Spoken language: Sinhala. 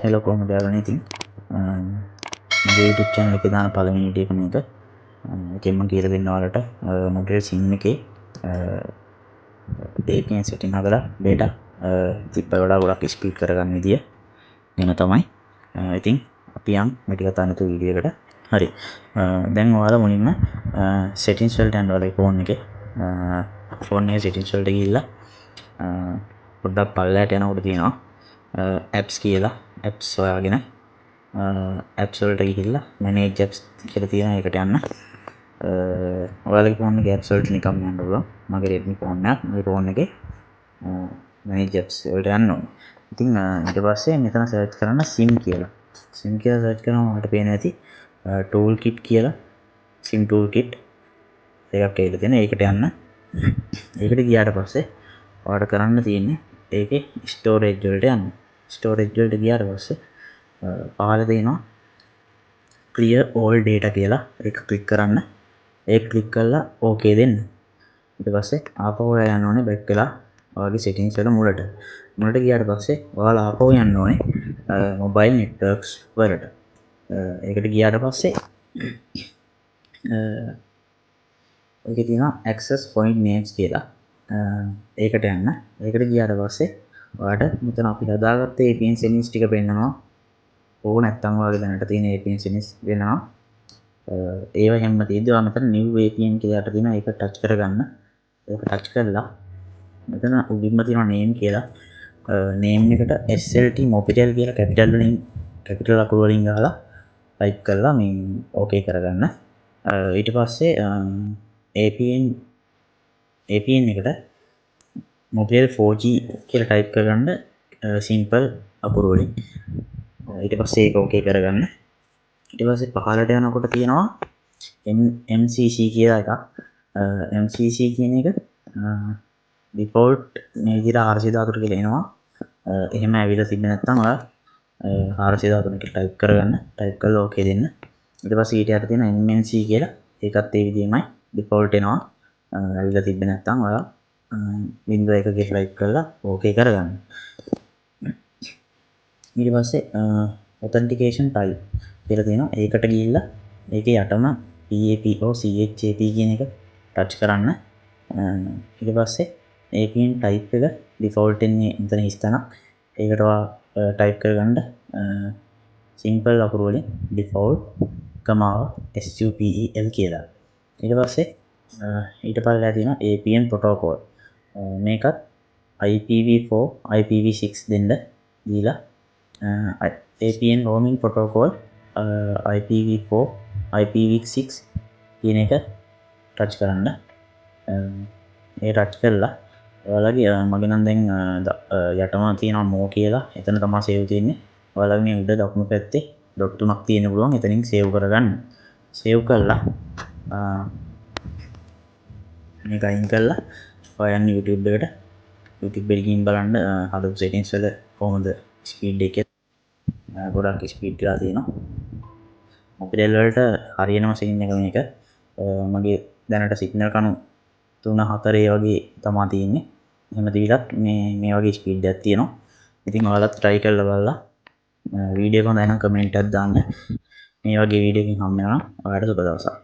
හෙලෝ, කොහොමද යාළුවනේ? ඉතින් මගේ YouTube channel එකේ දාන පළවෙනි වීඩියෝ එක මේක. ඒකෙන් මම කියලා දෙන්න ඔයාලට මොබිටෙල් SIM එකේ APN setting හදලා data තිබ්බ වඩා ගොඩක් ස්පීඩ් කරගන්න විදිය ගැන තමයි. ඉතින් අපි යන් වැඩි කතා නැතුව වීඩියෝ එකට. හරි. දැන් ඔයාලා මුලින්ම settings වලට යන්න ඔයාලගේ ෆෝන් එකේ. ෆෝන් එකේ settings වලට ගිහිල්ලා පොඩ්ඩක් පල්ලෙහාට යනකොට තියෙනවා ඇප්ස් කියලා. ඇප්ස් හොයාගෙන ඇප්ස් වලට ගිහිල්ලා මැනේජ් ඇප්ස් කියලා තියෙන එකට යන්න. ඔයාලගේ ෆෝන් එකේ ඇප්ස් වලට නිකම්ම යන්න පුළුවන්. මගේ Redmi phone එකක්. මේ ෆෝන් එකේ මැනේජ් ඇප්ස් වලට යන්න ඕනේ. ඉතින් ඊට පස්සේ මෙතන සර්ච් කරන්න SIM කියලා. SIM කියලා සර්ච් කරාම ඔයාලට පේනවා ඇති ටූල් කිට් කියලා. SIM tool කිට් එකක් ඇවිල්ලා තියෙනවා. ඒකට යන්න. ඒකට ගියාට පස්සේ ඔයාලට කරන්න තියෙන්නේ ඒකේ ස්ටෝරේජ් වලට යන්න. ස්ටෝරේජ් වලට ගියාට පස්සේ පහළ තියෙනවා clear all data කියලා. ඒක ක්ලික් කරන්න. ඒක ක්ලික් කරලා ඕකේ දෙන්න. ඊට පස්සේ ආපහු ඔයා යන්න ඕනේ බැක් වෙලා ඔයාගේ සෙටින්ග්ස් වල මුලට. මුලට ගියාට පස්සේ ඔයාලා ආපහු යන්න ඕනේ මොබයිල් නෙට්වර්ක්ස් වලට. ඒකට ගියාට පස්සේ ඒකේ තියෙනවා access point names කියලා. ඒකට යන්න. ඒකට ගියාට පස්සේ ඔයාට මෙතන අපි හදාගත්ත APN settings ටික පෙන්නනවා. ඕ නැත්තම් ඔයාගේ දැනට තියෙන APN settings වෙනවා. ඒව හැම තියෙද්දි ඔයා මෙතන new APN කියලා යට තියෙනවා. ඒක ටච් කරගන්න. ඒක ටච් කරලා මෙතන උඩින්ම තියෙනවා name කියලා. Name එකට SLT Mobitel කියලා කැපිටල් වලින්, කැපිටල් අකුරු වලින් ගහලා ටයිප් කරලා මේ ඕකේ කරගන්න. ඊට පස්සේ APN එකට Mobitel 4G කියලා ටයිප් කරගන්න සිම්පල් අකුරු වලින්. ඊට පස්සේ ඒක ඕකේ කරගන්න. ඊට පස්සේ පහළට යනකොට තියෙනවා MCC කියලා එකක්. MCC කියන එක ඩිෆෝල්ට් මේ විදිහට 413 කියලා එනවා. එහෙම ඇවිල්ලා තිබ්බේ නැත්නම් ඔයා 413 කියලා ටයිප් කරගන්න. ටයිප් කරලා ඕකේ දෙන්න. ඊට පස්සේ ඊට යට තියෙන MNC කියලා, ඒකත් ඒ විදිහමයි ඩිෆෝල්ට් එනවා. ඇවිල්ලා තිබ්බේ නැත්නම් ඔයා 01 කියලා ටයිප් කරලා ඕකේ කරගන්න. ඊට පස්සේ ඔතෙන්ටිකේෂන් ටයිප් කියලා තියෙනවා. ඒකට ගිහිල්ලා ඒකේ යටම PAP or CHAP කියන එක ටච් කරන්න. ඊට පස්සේ APN type එක ඩිෆෝල්ට් එන්නේ මෙතන හිස් තැනක්. ඒකට ඔයා ටයිප් කරගන්න සිම්පල් අකුරු වලින් ඩිෆෝල්ට් කමාව SUPEL කියලා. ඊට පස්සේ ඊට පල්ලෙහා තියෙනවා APN protocol. මේකත් IPv4 IPv6 දෙන්න දීලා APN roaming protocol IPv4 IPv6 කියන එක ටච් කරන්න. ඒ ටච් කරලා ඔයාලගේ, මගේ නම් දැන් යටම තියෙනවා මෝ කියලා. එතන තමයි සේව් තියෙන්නේ. ඔයාලගේ මේ උඩ දකුණු පැත්තේ ඩොට් තුනක් තියෙන්න පුළුවන්. එතනින් සේව් කරගන්න. සේව් කරලා මේක අයින් කරලා ඔයා යන්න YouTube එකට. YouTube එකට ගිහින් බලන්න හදපු සෙටින්ග්ස් වල කොහොමද ස්පීඩ් එක. ගොඩක් ස්පීඩ් වෙලා තියෙනවා. මොබිටෙල් වලට හරියනම සීන් එක මේක. මගේ දැනට සිග්නල් කණු 3 4 ඒ වගේ තමා තියෙන්නේ. එහෙම දීලත් මේ මේ වගේ ස්පීඩ් එකක් තියෙනවා. ඉතින් ඔයාලත් try කරලා බලලා වීඩියෝ එක හොඳයි නම් කමෙන්ට් එකක් දාන්න. මේ වගේ වීඩියෝ එකකින් හම්බ වෙනවා. ඔයාලට සුබ දවසක්.